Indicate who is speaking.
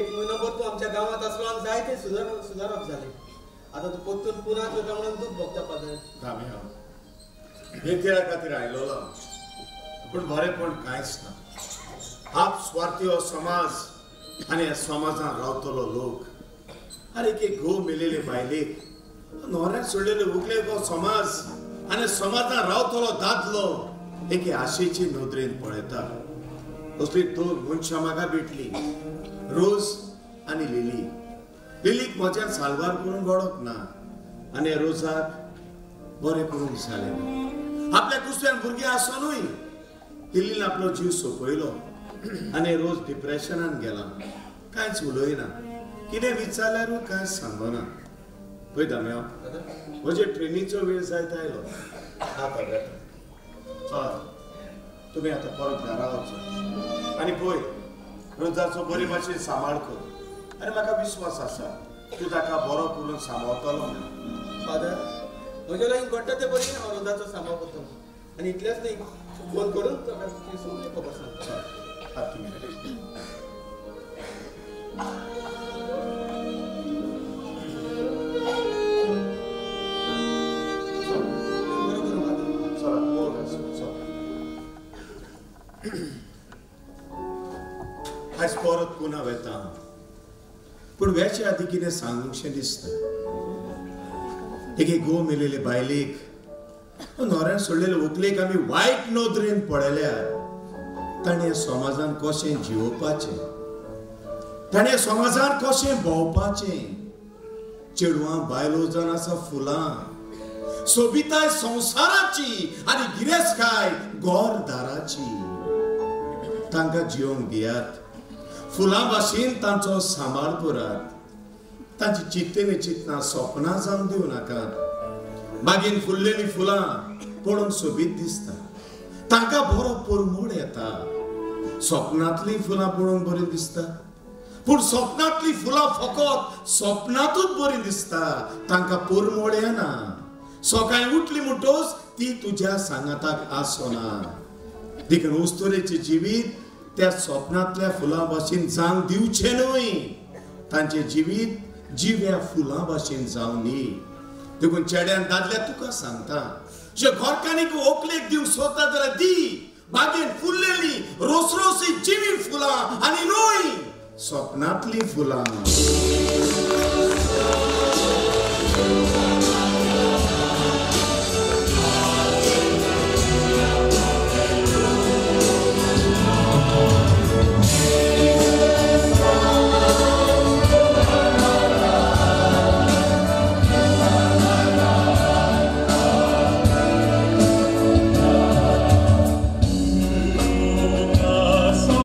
Speaker 1: एक म्हयनो भर तूं आमच्या गांवांत आसलो आनी जायते सुदारप जालें. आतां तूं परतून पुनात वता म्हणून दूख भोगता फादर.
Speaker 2: दामियांव, हे खातीर आयलोलो पूण बरेंपण कांयच ना. आप स्वार्थी हो समाज आनी ह्या समाजान रावतलो लोक. आरे एक घोव मेलेले बायलेक न्होऱ्यान सोडलेले उगले हो समाज आनी समाजान रावतलो दादलो एके आशेचे नदरेन पळयता. असली दोन मनशां म्हाका भेटली, रोज आनी लिली. लिलीक म्हज्यान साल्वार करूंक घडोंक ना आनी रोजाक बरें करूंक जालें ना. आपल्या कुसव्यान भुरगीं आसुनूय लिलीन आपलो जीव सोंपयलो आनी रोज डिप्रेशनान गेला. कांयच उलयना, कितें विचारल्यारूय कांयच सांगना. पळय दाम्या, म्हजे ट्रेनीचो वेळ जायत आयलो. आतां चला तुमी आतां परत घरा वचो आनी पळय रोजाचो बरी भाशेन सांबाळ कर आनी म्हाका विस्वास आसा तूं ताका बरो करून सांबाळटलो म्हणून.
Speaker 1: फादर, म्हज्या लागीं घडटा ते बरी हांव रोजाचो सांबाळ करतलो आनी इतलेंच न्ही फोन करून ताका सगळी खबर सांगता.
Speaker 2: तुमी आयज परत पुना वेता पूण वेचे आदी कितें सांगूंकशें दिसता. एके घोव मेलेले बायलेक न्होऱ्यान सोडलेले व्हंकलेक आमी वायट नदरेन पळयल्यार ताणें समाजान कशें जिवोवपाचें, ताणें समाजान कशें भोंवपाचें. चेडवां बायलो जावन आसा फुलां, सोबिताय संवसाराची आनी गिरेस्तकाय घरदाराची. तांकां जिवंक दियात, फुलां भाशेन तांचो सांबाळ करात. तांची चिंतने चिंतना सपनां जावन दिवं नाकात. बागेन फुल्लेलीं फुलां पळोवंक सोबीत दिसता, तांकां बरो परमळ येता. सपनांतलीं फुलां पळोवंक बरीं दिसता पूण सपनांतलीं फुलां फकत सपनांतूच बरीं दिसता, तांकां परमळ येना. सकाळीं उठली म्हणटकच ती तुज्या सांगाताक आसना. देखून उस्तुरेचें जिवीत त्या सपनांतल्या फुलां भाशेन जावंक दिवचें न्हय. तांचें जिवीत जिव्या फुलां भाशेन जावं न्ही. देखून चेड्यान दादल्या तुका सांगता, जे घरकान्नीक व्हंकलेक दिवंक सोदता जाल्यार दी. बागेन फुल्लेली रोसरोसी जिवी फुलां आनी न्हय सपनांतलीं फुलां.